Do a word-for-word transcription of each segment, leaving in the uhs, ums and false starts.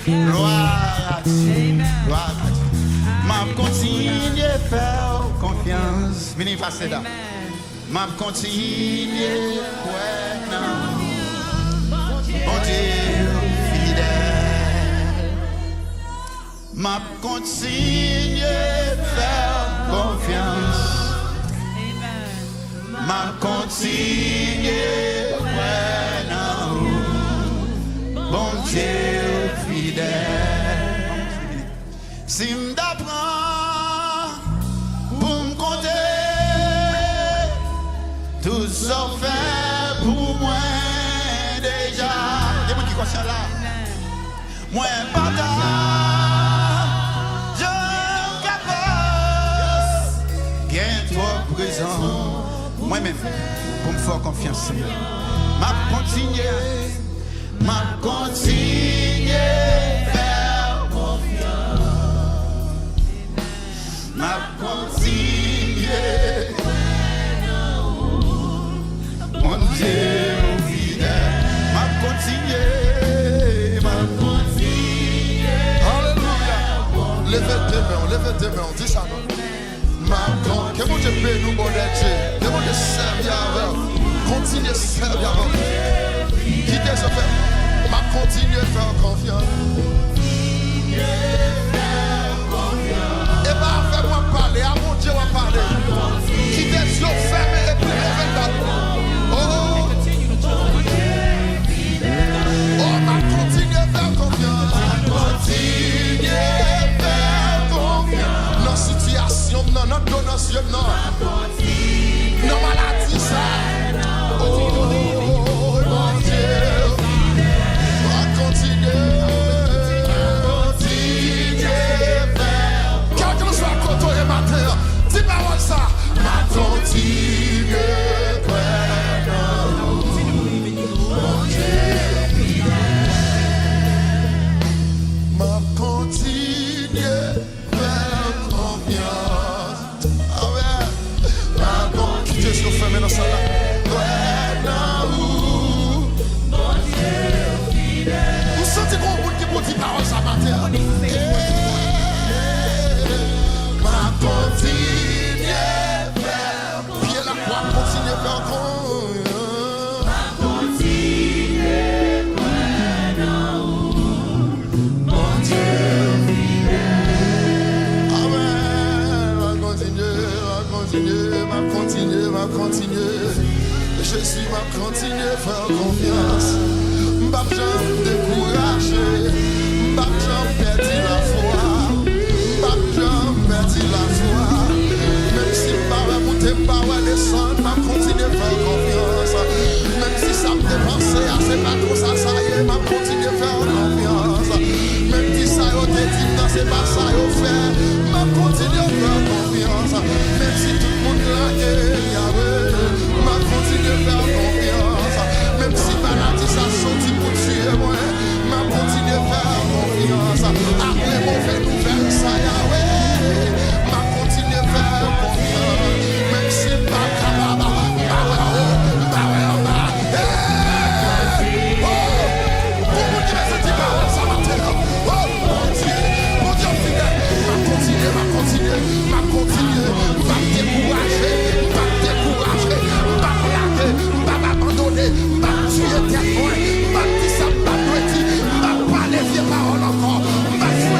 Glwa a Dye. Glwa a Dye. M ap kontinye fè w konfyans. Vini, pase la. M ap kontinye kwè nan Bondye fidèl. M ap kontinye fè w konfyans. M ap kontinye kwè nan ou, Bondye fidèl. Si m ta pran pou m konte tout sa w fè pou mwen deja, gen moun ki konsyan la? Mwen pa ta janm kapab gen twòp rezon. Mwen menm, pou m fè w konfyans, Senyè. M ap kontinye, m ap kontinye fè w konfyans. M ap kontinye. Bondye ou fidèl. M ap kontinye. M ap kontinye. Alelouya. Leve de men w, leve de men w. Di sa non. M ap kon-, ke Bondye beni w, Bondye Dye. Ke Bondye sèvi avè w. Kontinye sèvi avè w. Kite sa fè. M ap kontinye fè w konfyans. E pa avè m w ap pale, a Bondye w ap pale. Kite zye w fèmen epi leve tèt ou. Oh. Oh, m ap kontinye fè w konfyans. M ap kontinye fè w konfyans. Nan sitiyasyon m nan, nan do nan zye m nan. Nan maladi sa. Oh, Bondye. M ap kontinye, kontinye fè. Kèlkeswa kote w ye maten an, di pawòl sa. M ap kontinye kwè nan ou, Bondye. M ap kontinye fè konfyans. Amèn. Pa gon kite zye w fèmen nan sal la. Kwè nan ou. Bondye fidèl. M santi gon moun ki pou di pawòl sa maten an. Yeah. M ap kontinye fè. Pye la, w ap kontinye fè konfyans. M ap kontinye kwè nan ou. Bondye fidèl. Amèn. M ap kontinye, m ap kontinye, m ap kontinye, m ap kontinye. Jezi, m ap kontinye fè w konfyans. M p ap janm dekouraje. M p ap janm pèdi lafwa. M p ap janm pèdi lafwa. Menm si m pa wè moute, m pa wè desann, m ap kontinye fè w konfyans. Menm si sa m te panse a, se pa twò sa sa ye, m ap kontinye fè w konfyans. Menm si sa yo te di m nan, se pa sa yo fè, m ap kontinye fè w konfyans. Menm si tout moun lage m, Yawe, m ap kontinye fè w konfyans. Menm si maladi sa soti pou tiye mwen, m ap kontinye fè w konfyans. Apre move nouvèl sa, Yawe, m ap kontinye fè w konfyans. Menm si m pa kapab, m pa wè anwo, m pa wè anba. Hey! Oh! Pou moun ki bezwen di pawòl sa maten an. Oh! Bondye, Bondye fidèl. M ap kontinye, m ap kontinye, m ap kontinye. M p ap dekouraje, m p ap dekouraje, m p ap lage, m p ap abandone, m p ap tiye tèt mwen, m p ap di sa m pa t dwe di, m p ap pale vye pawòl ankò, m p ap fè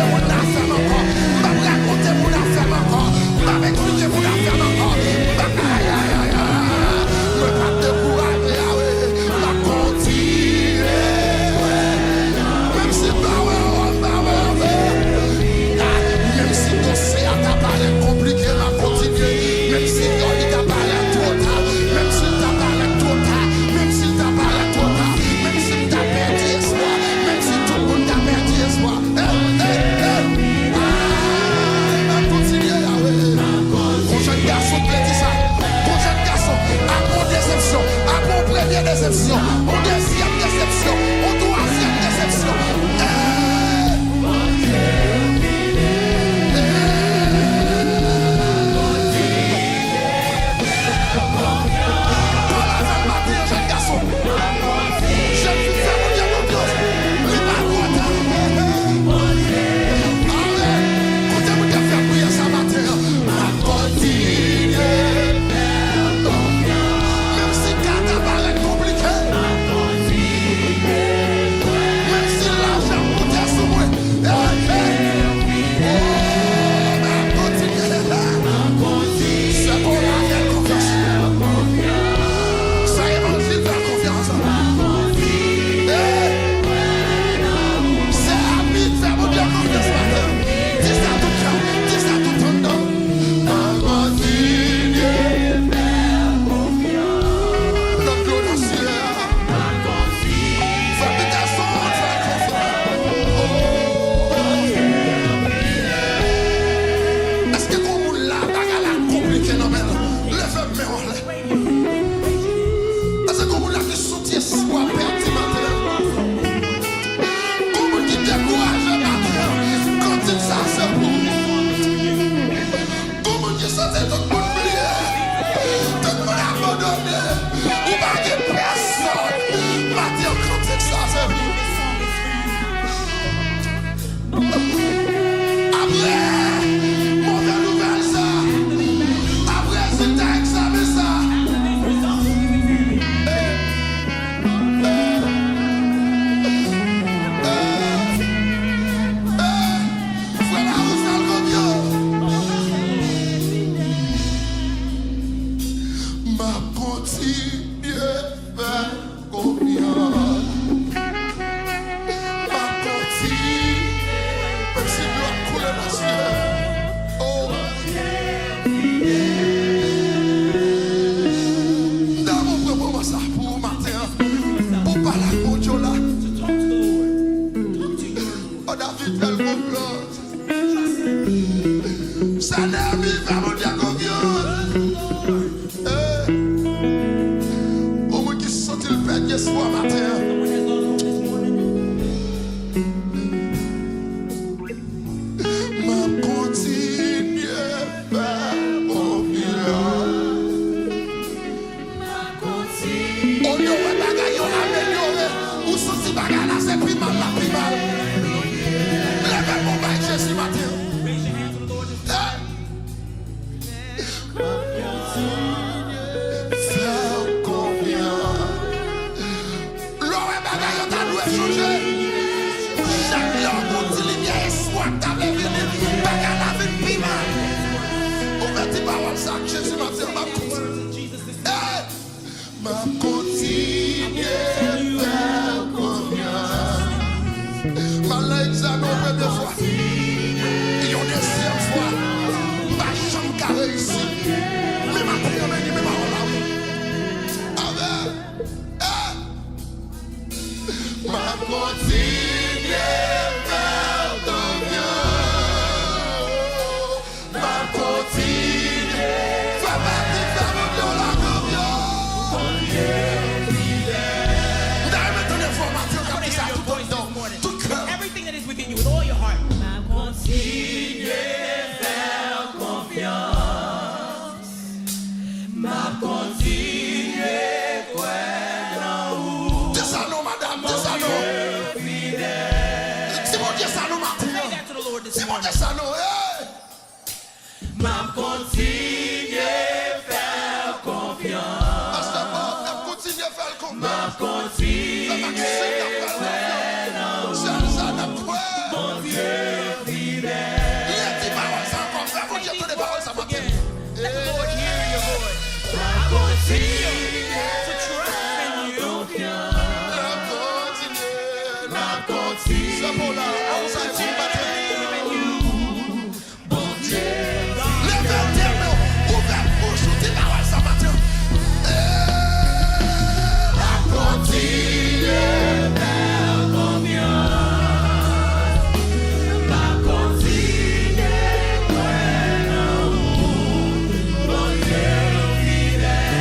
Fè l konfyans. Senyè, fè Bondye konfyans. Eh. Yon moun ki santi l pèdi espwa maten an. M ap kontinye fè konfyans. Olye w wè bagay yo amelyore, ou santi bagay la se pi mal l ap pi mal. Leve men w bay Jezi maten an. Hey! Fè w konfyans. Lè w wè bagay yo ta dwe chanje, chak lè w gon ti limyè espwa k ta vle vini, bagay la vin pi mal. Ou mèt di pawòl sa ak Jezi maten an, m ap kontinye. Hey! M ap kontinye fè w konfyans. M al nan egzamen yon premye fwa. Yon dezyèm fwa, m pa janm ka reyisi. Men maten an, men li, men pawòl la, wi. Amen. Eh! M ap kontinye fè w konfyans. M ap kontinye fè pati fè Bondye w la konfyans. Bondye fidèl. M ta renmen tande fò maten an k ap di sa tout anndan w, tout kè w. Everything that is within you, with all your heart. M ap kontinye fè w konfyans. M ap kontinye kwè nan ou. Di sa non, madanm, di sa non. Bondye fidèl. Di Bondye sa non maten an. Say that to the Lord this morning. Di Bondye sa non, hey! M ap kontinye fè w konfyans. Pastè Bob, n ap kontinye fè l konfyans. M ap kontinye fè l konfyans. Sèl sa n ap kwè. Bondye fidèl. Li di pawòl sa ankò. Fè Bondye tande pawòl sa maten. Let the Lord hear your voice. I will continue to trust in you. N ap kontinye, n ap kontinye. Se pou la, ou sa di maten. Bondye. Leve tèt nou, ouvè bouch ou, di pawòl sa maten. Eh, m ap kontinye fè w konfyans. M ap kontinye kwè nan ou, Bondye fidèl.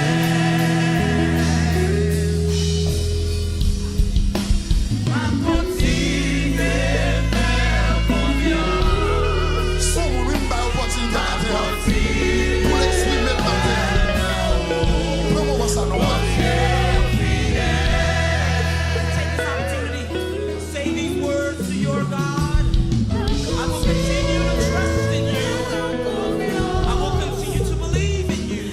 M ap kontinye fè w konfyans. Se yon moun wi m bay opòtinite maten an pou l eksprime l maten an. Pran moman sa non, pran. Take this opportunity. Say these words to your God. I will continue to trust in you. I will continue to believe in you.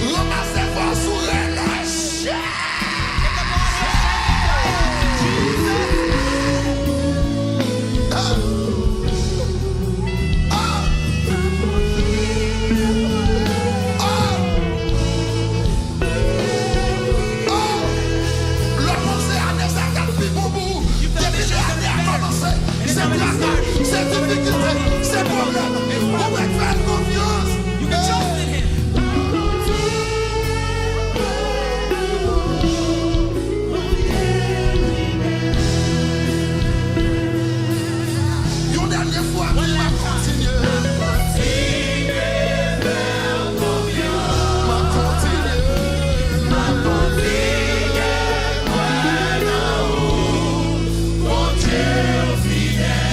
Ranmase fòs ou, rele Jezi. Ah! Ah! Ah! Oh! Lè w panse ane sa t ap pi bon pou ou, depi lè ane a kòmanse, se traka, se difikilte, se pwoblèm. Ou mèt fè l konfyans. Yon dènye fwa, m ap kontinye. M ap kontinye. M ap kontinye kwè nan ou, Bondye fidèl.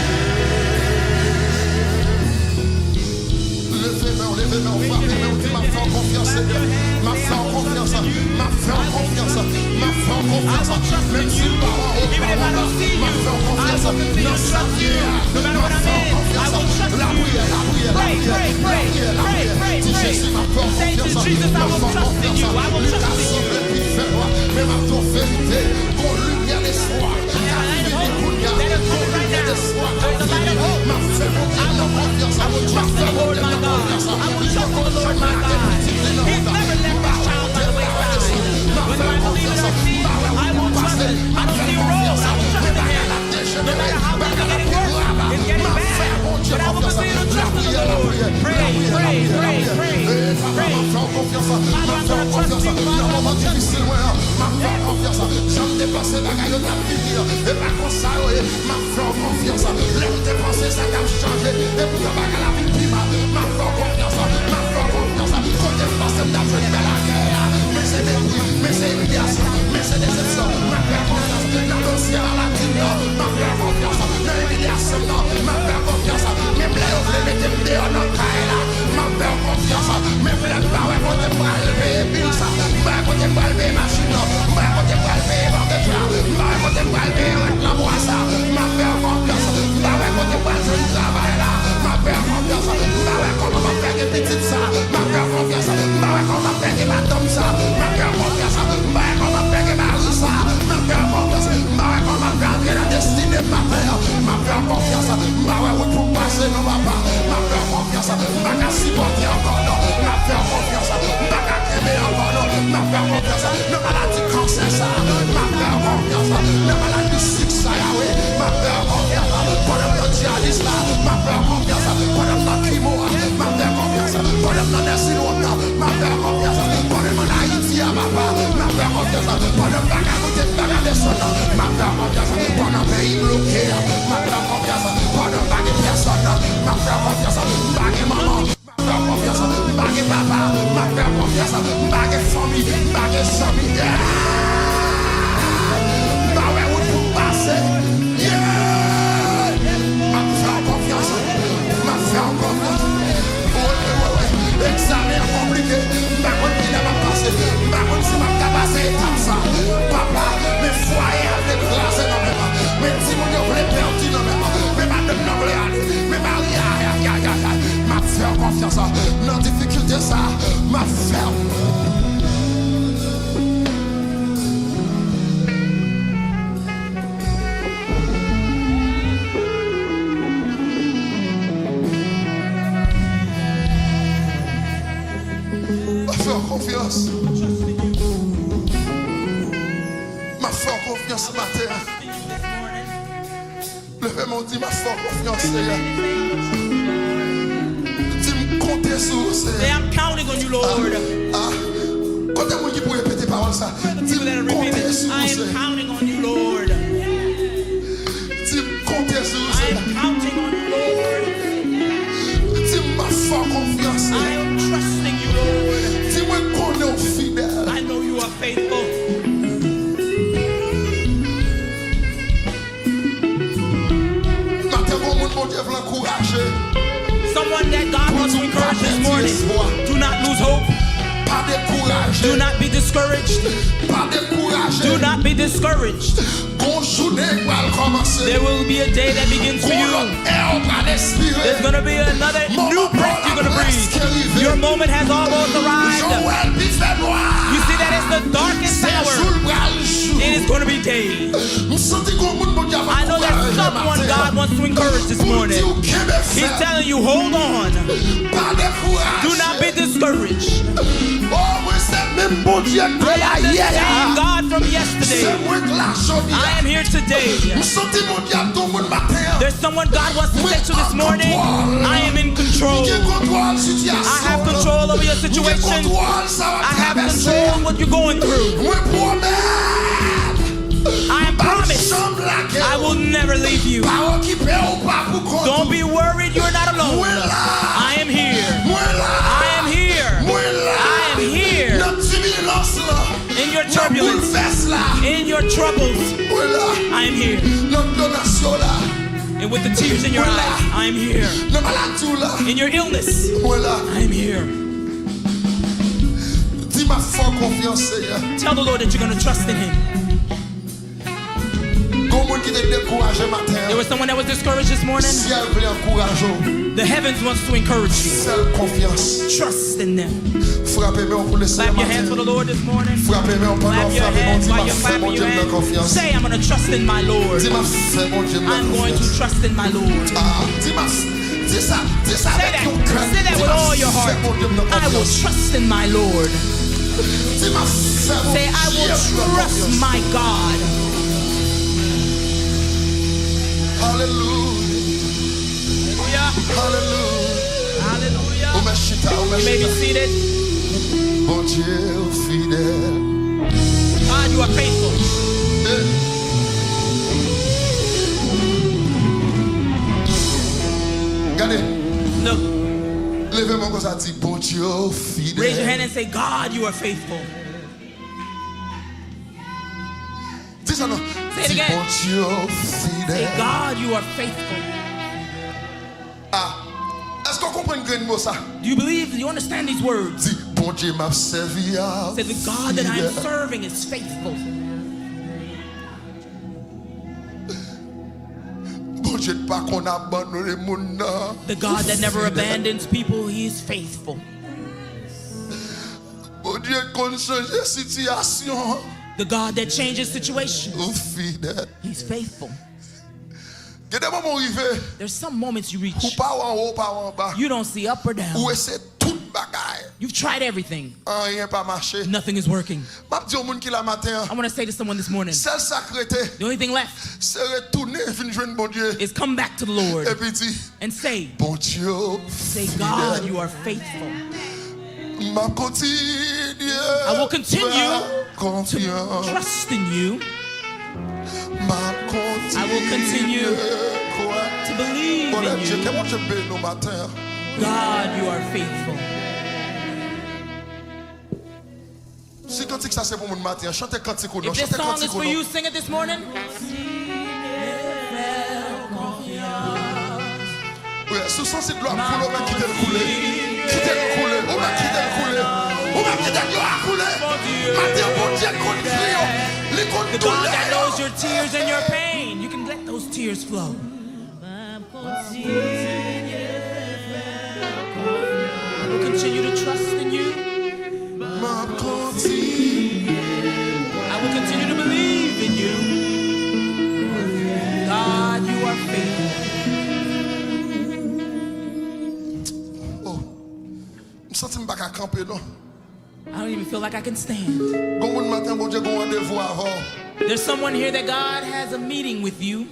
Leve men w, leve men w, frape men w, di, "M ap fè w konfyans, Senyè. M ap fè w konfyans. M ap fè w konfyans. M ap fè w konfyans. Menm si m pa wè w pawòl la, m ap fè w konfyans. Nan sa m ye a, m ap fè w konfyans." Lapriyè, lapriyè, lapriyè, lapriyè, lapriyè. Di, "Jezi, m ap fè w konfyans. M ap fè w konfyans." Li ka sanble pi fèb, men m ap di w verite. Gon limyè lespwa k ap vini kounye a. Gon limyè lespwa k ap vini. M ap fè Bondye m nan konfyans. M ap fè Bondye m nan konfyans. Li poko janm lage pitit li nan wout la. M pa wè w te pa wè desann. M ap fè l konfyans. M pa wè wout pou pase. M ap fè l konfyans. Men bagay la dejenere. Bagay la pi grav. M ap fè Bondye konfyans. Lapriyè, lapriyè, lapriyè, lapriyè, lapriyè. E papa, m ap fè w konfyans. M ap fè w konfyans. M pral peye machin nan. M pa wè kote m pral peye mòtgaj la. M pa wè kote m pral peye rant nan mwa sa. M ap fè w konfyans. M pa wè kote m pral jwenn travay la. M ap fè w konfyans. M pa wè kòman m ap fè gen pitit sa. M ap fè w konfyans. M pa wè kòman m ap fè gen madanm sa. M ap fè w konfyans. M pa wè kòman m ap fè gen mari sa. M ap fè w konfyans. M pa wè kòman m ap fè antre nan destine m maten an. M ap fè w konfyans. M pa wè wout pou m pase non, papa. M ap fè w konfyans. M pa ka sipòte ankò non. M ap fè w konfyans. M pa ka kenbe ankò non. M ap fè w konfyans. Nan maladi kansè sa, m ap fè w konfyans. Nan maladi sik sa, Yawe, m ap fè w konfyans. Pandan m nan dyalis la, m ap fè w konfyans. Pandan m nan kimo a, m ap fè w konfyans. Pandan m nan nèsin wòm nan, m ap fè w konfyans. Pandan m ann Ayiti a, papa, m ap fè w konfyans. Pandan m pa ka monte, m pa ka desann nan, m ap fè w konfyans. Pandan peyi bloke a, m ap fè w konfyans. Pandan m pa gen pèsòn nan, m ap fè w konfyans. M pa gen manman. M ap fè w konfyans, m pa gen papa, m ap fè w konfyans, m pa gen fanmi, m pa gen zanmi. Yeah! M pa wè wout pou m pase. Yeah! M ap fè w konfyans, m ap fè w konfyans. Wi, wi, wi, wi. Egzamen an konplike. M pa konn kilè m ap pase. M pa konn si m ap ka pase etap sa. Papa, men fwaye a vle kraze nan men m. Men timoun yo vle pèdi nan men m. Men madanm nan vle ale. Men mari a, ay, ay, ay, ay, ay. M ap fè w konfyans. Nan difikilte sa, m ap fè w. M ap fè w konfyans. M ap fè w konfyans maten an. Leve men w, di, "M ap fè w konfyans, Seyè." Di, "M konte sou ou, Seyè." Say, "I'm counting on you, Lord." Ah, ah. Kote moun ki pou repete pawòl sa? Di, "M konte sou ou, Seyè." "I am counting on you, Lord." Di, "M konte sou ou, Seyè." "I am counting on you, Lord." Di, "M ap fè w konfyans, Seyè." "I am trusting you, Lord." Di, "Mwen konnen w fidèl." "I know you are faithful." Maten, gon moun Bondye vle ankouraje. Someone that God wants to encourage this morning. Do not lose hope. Pa dekouraje. Do not be discouraged. Pa dekouraje. Do not be discouraged. Gon jounen k pral kòmanse. There will be a day that begins for you. Gon lòt ère pral espire. There's gonna be another new breath you're gonna breathe. Moman pral prèske rive. Your moment has almost arrived. Jan w wè l pi fè nwa. You see that it's the darkest hour. Se jou l pral jou. It is gonna be day. M santi gon moun Bondye ap ankouraje maten an. I know there's someone God wants to encourage this morning. Pou l di w kenbe fèm. He's telling you, "Hold on." Pa dekouraje. Do not be discouraged. Oh, mwen se menm Bondye k te la yè a. I am the same God from yesterday. Se mwen k la jodi a. I am here today. M santi Bondye ap di yon moun maten an. There's someone God wants to say to this morning, "I am in control." Mwen gen kontwòl sitiyasyon w lan. I have control over your situation. Mwen gen kontwòl sa w ap travèse a. I have control of what you're going through. Mwen pwomèt. I am promised. M p ap janm lage w. I will never leave you. Pa okipe w, ou pa pou kont ou. Don't be worried, you're not alone. Mwen la. I am here. Mwen la. I am here. Mwen la. I am here. Nan tibilans lan. In your turbulence. Nan boulvès la. In your troubles. Mwen la. I am here. Nan dlo nas yo la. And with the tears in your eyes, I am here. Mwen la. Nan maladi w la. In your illness, mwen la. I am here. Di, "M ap fè w konfyans, Seyè." Tell the Lord that you're gonna trust in Him. Gon moun ki te dekouraje maten an. There was someone that was discouraged this morning. Syèl vle ankouraje w. The heavens wants to encourage you. Fè l konfyans. Trust in them. Frape men w pou Lesenyè maten an. Clap your hands for the Lord this morning. Frape men w pandan w ap frape men w, di, "M ap fè Bondye m nan konfyans." Clap your hands while you're clapping your hands. Say, "I'm gonna trust in my Lord." Di, "M ap fè Bondye m nan konfyans." I'm going to trust in my Lord. Ah, di, "M ap, di sa, di sa avèk yon kè." Say that with all your heart. Di, "M ap fè Bondye m nan konfyans." I will trust in my Lord. Di, "M ap fè Bondye m nan konfyans." Say, "I will trust my God." Alelouya. Hallelujah. Hallelujah. Hallelujah. Ou mèt chita, ou mèt chita. You may be seated. Bondye ou fidèl. God, you are faithful. Eh. Gade. Look. Leve men w konsa, di, "Bondye ou fidèl." Raise your hand and say, "God, you are faithful." Di sa non. Say it again. Di, "Bondye ou fidèl." Say, "God, you are faithful." Ah, èske w konprann grenn mo sa? Do you believe? Do you understand these words? Di, Bondye m ap sèvi a Say, "The God that I am fidèl. Serving is faithful." Bondye pa konn abandone moun nan. The God that never Fidèl. Abandons people, He is faithful. Bondye konn chanje sitiyasyon. The God that changes situation, Ou fidèl. He's faithful. Gen de moman ou rive, There's some moments you reach, ou pa wè anwo, ou pa wè anba. You don't see up or down. Ou eseye tout bagay. You've tried everything. Anyen pa mache. Nothing is working. M ap di yon moun ki la maten an. I want to say to someone this morning, Sèl sa k rete, the only thing left se retounen vin jwenn Bondye. Is come back to the Lord Epi di, and say, Bondye, ou say, "God, fidèl. You are faithful." M ap kontinye I will continue fè konfyans. Trust in you. M ap kontinye I will continue kwè. To believe Bondye, in ke you. Bondye beni w maten an. God, you are faithful. Si kantik sa se pou moun maten an, chante kantik ou non. If this Chante song kantik is ou for non. You, sing it this morning. Wi, si w santi dlo ap koule, ou mèt kite l koule. Kite l koule. Ou mèt kite l koule. Ou mèt kite dlo a koule. Maten an, Bondye konn kriye w. Li konn The God that doulè yo. Knows your tears and your pain, you can let those tears flow. I will continue to trust in you. M ap kontinye. I will continue to believe in you. God, you are faithful. Oh. M santi m pa ka kanpe non. I don't even feel like I can stand. Gon moun maten Bondye gon randevou avè w. There's someone here that God has a meeting with you.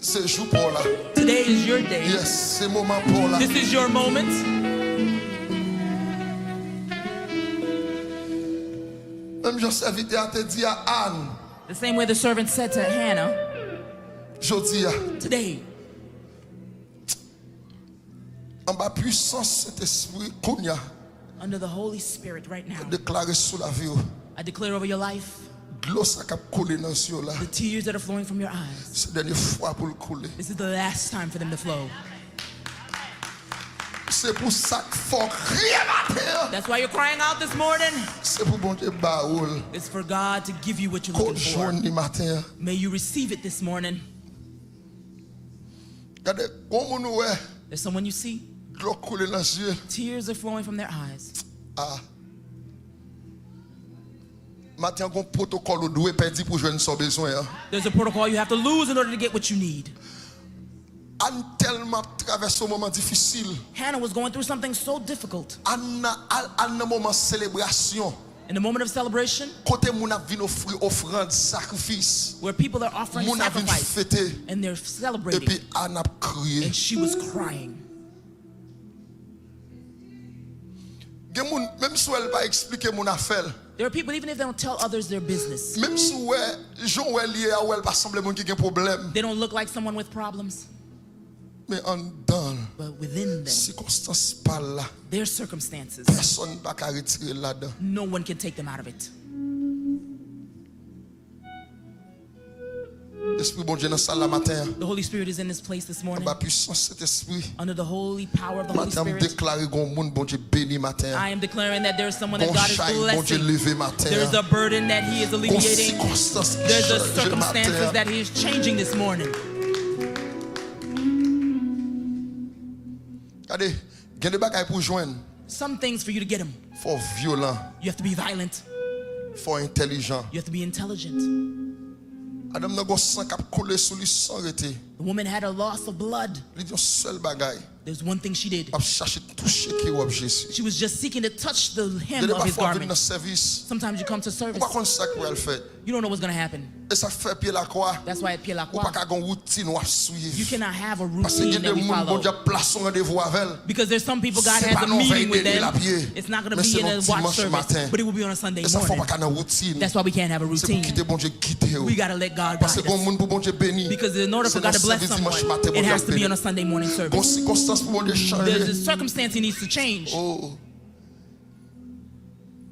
Se jou pa w la. Today is your day. Yes, se moman pa w la. This is your moment. Menm jan sèvitè a te di a Ann. The same way the servant said to Hannah, Jodi a. Today, Anba pwisans Sentespri kounye a. Under the Holy Spirit right now, Deklare sou lavi w. I declare over your life, Dlo sa k ap koule nan zye w la. The tears that are flowing from your eyes, Se dènye fwa pou l koule. This is the last time for them to flow. Se pou sa k fè w kriye maten an. That's why you're crying out this morning. Se pou Bondye ba ou l. It's for God to give you what you're Ko looking for. Jwenn li maten an. May you receive it this morning. Gade, gon moun ou wè. There's someone you see. Dlo koule nan zye. Tears are flowing from their eyes. Ah. Maten an gon pwotokòl ou dwe pèdi pou jwenn sa w bezwen an. There's a protocol you have to lose in order to get what you need. Ann tèlman ap travèse yon moman difisil. Hannah was going through something so difficult. Ann nan, al, Ann nan moman selebrasyon. In the moment of celebration, Kote moun ap vin ofri ofrann, sakrifis. Where people are offering Moun ap vin sacrifice fete. And they're celebrating. Epi Ann ap kriye. And she was crying. Gen moun, menm si w wè l pa eksplike moun afè l. There are people, even if they don't tell others their business, Menm si w wè, jan w wè l ye a, w wè l pa sanble moun ki gen pwoblèm. They don't look like someone with problems. Men anndan l, But within them, sikonstans pa l la, their circumstances, pèsonn pa ka retire l ladan. No one can take them out of it. Lespri Bondye nan sal la maten an. The Holy Spirit is in this place this morning. Anba pwisans Sentespri. Under the holy power of the Holy Maten an, m Spirit, deklare gon moun Bondye beni maten an. I am declaring that there is someone that Gon God is chay Bondye blessing. Leve maten There is an. A burden that He is Gon alleviating. Sikonstans ki There's a chanje circumstances maten an. That He is changing this morning. Gade, gen de bagay pou jwenn. Some things for you to get them. Fò w vyolan. You have to be violent. Fò w entèlijan. You have to be intelligent. Madanm nan gon san k ap koule sou li san rete. The woman had a loss of blood. Li di yon sèl bagay. There's one thing she did. Ap chache touche ke wòb Jezi. She was just seeking to touch the hem Gade, of His pafwa w vin garment. Nan sèvis. Sometimes you come to Ou service, pa konn sa k pral fèt. You don't know what's going to happen. E sa k fè pye lakwa. That's why at Pied La Ou pa Croix, ka gon woutin w ap swiv. You cannot have a Paske gen routine de that we moun follow. Bondye ap plase yon randevou avè l. Because there's some people God Se has pa a nan vèy meeting with de nwit them. L ap ye. It's not going to Men se be in nan a watch dimanch service, maten. But it will be on a Sunday E sa fè w morning. Pa ka nan woutin. That's why we can't have a Se pou routine. Kite Bondye gide w. We got to let God Paske guide gon us. Moun pou Bondye beni. Because in order Se for God nan to bless sèvis someone, dimanch maten it Bondye has ap to be beni. On a Sunday morning Gon service. Sikonstans pou Bondye chanje. There's a circumstance He needs to change. Oh.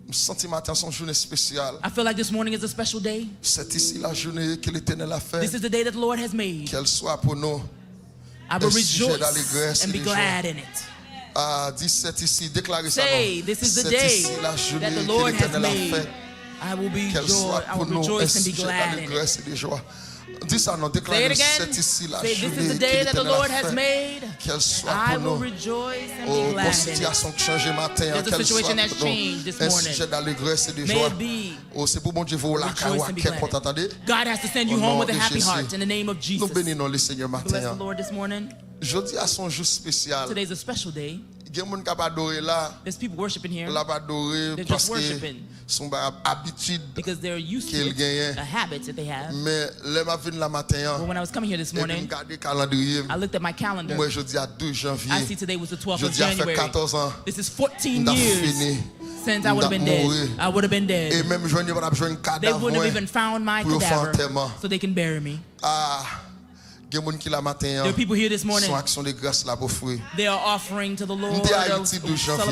M santi maten an se yon jounen espesyal. I feel like this morning is a special day. Sèt isi lajounen ke Letènèl a fè. This is the day that the Lord has made. Kèl swa pou nou. I will Un sujet rejoice d'allégresse and be et de joie. Glad in it. Ah, di, sèt isi, deklare sa non. Say, "This is the day that the Lord has made. I will be joy, I will rejoice and be glad in it." Sèt isi, la jounen ki Letènèl a fè, kèl swa pou nou un sujet d'allégresse et de joie. Di sa non, deklare, "Sèt isi, la jounen ki Letènèl a fè, kèl swa pou nou." Oh, gon sitiyasyon k chanje maten an, kèl swa pou nou un sujet d'allégresse et de joie. Oh, se pou Bondye voye w lakay ou ak kè kontan, tande. O non de Jezi. Nou beni non Lesenyè maten an. Jodi a se yon jou espesyal. Gen moun k ap adore la, l ap adore paske se yon bagay abitid ke l genyen. Men lè m ap vin la maten an, epi m gade kalandriye m, m wè jodi a douz janvye. Jodi a fè katòz an m t ap fini, m t ap mouri. E menm jwenn yo pa t ap jwenn kadav mwen pou yo fè antèman. Ah, gen moun ki la maten an, se yon aksyon de gras l ap ofri. M te Ayiti douz janvye.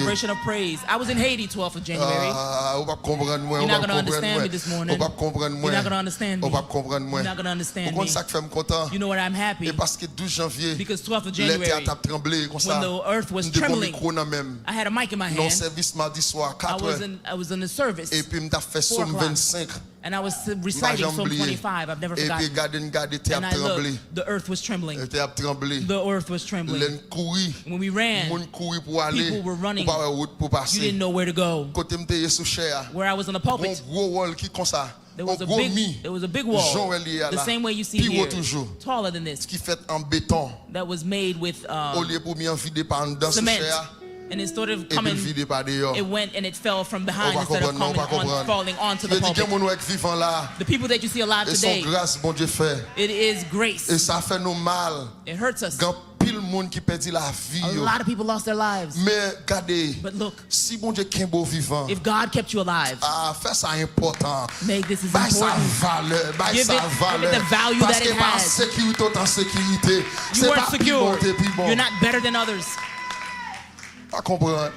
Ah, ou p ap konprann mwen, ou p ap konprann mwen, ou p ap konprann mwen, ou p ap konprann mwen. Ou konn sa k fè m kontan? E paske douz janvye, lè tè a t ap tranble konsa, m te gon mikwo nan men m, nan yon sèvis madi swa, katrè, epi m t ap fè Sòm vennsenk. M pa janm bliye. Epi gade, m gade tè ap tranble. Tè ap tranble. Lè n kouri, moun kouri pou ale, ou pa wè wout pou pase. Kote m te ye sou chè a, gon gwo wòl ki konsa, yon gwo mi, jan w wè l ye a la, pi wo toujou, ki fèt an beton. Olye pou mi an vide pa anndan sou chè a, epi l vide pa deyò. Ou pa konprann non, ou pa konprann. Yo di gen moun ou wè k vivan la, e se yon gras Bondye fè. E sa fè nou mal. Gen anpil moun ki pèdi lavi yo. Men gade, si Bondye kenbe w vivan, ah, fè sa enpòtan. Bay sa valè, bay sa valè. Paske pa sekirite w t an sekirite. Se pa pi bon w te pi bon. Pa konprann.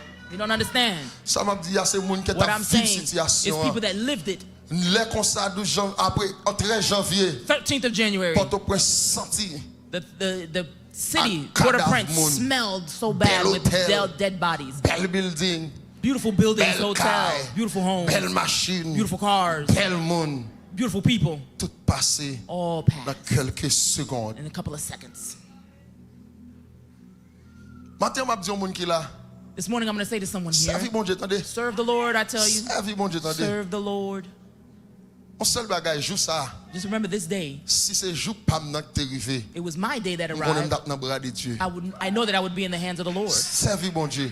Sa m ap di a, se moun ki t ap viv sitiyasyon an. Lè konsa, douz janvye, apre, trèz janvye, Pòtoprens santi ak kadav moun, bèl otèl, bèl bilding, bèl kay, bèl machin, bèl moun. Tout pase nan kèlke segonn. Maten an, m ap di yon moun ki la, sèvi Bondye, tande. Sèvi Bondye, tande. Yon sèl bagay, jou sa a, si se jou pa m nan ki te rive, m konnen m t ap nan bra de Dye. Sèvi Bondye.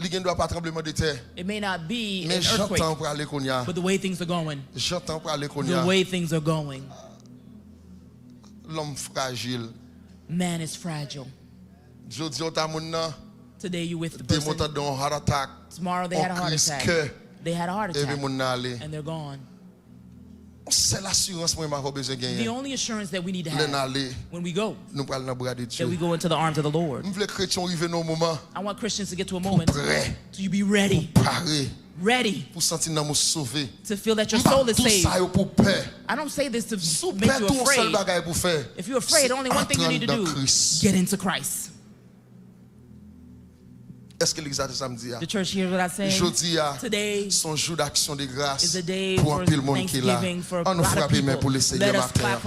Li gen dwa pa tranblemanntè. Men jan tan an prale kounye a, jan tan an prale kounye a, lòm frajil. Jodi a w ta moun nan, demen w ta gen yon heart attack, yon kriz kè, epi moun nan ale. Yon sèl asirans mwen m avè w bezwen genyen, lè n ale, nou pral nan bra de Dye. M vle kretyen w rive nan yon moman pou w prè, pou w pare, pou w santi nanm ou sove. M p ap di w sa yo pou w pè. Si w pè tou, yon sèl bagay pou w fè, se antre anndan Kris. Èske legliz la tande sa m di a? Jodi a, se yon jou d'aksyon de gras pou anpil moun ki la. Ann nou frape men pou Lesenyè maten an.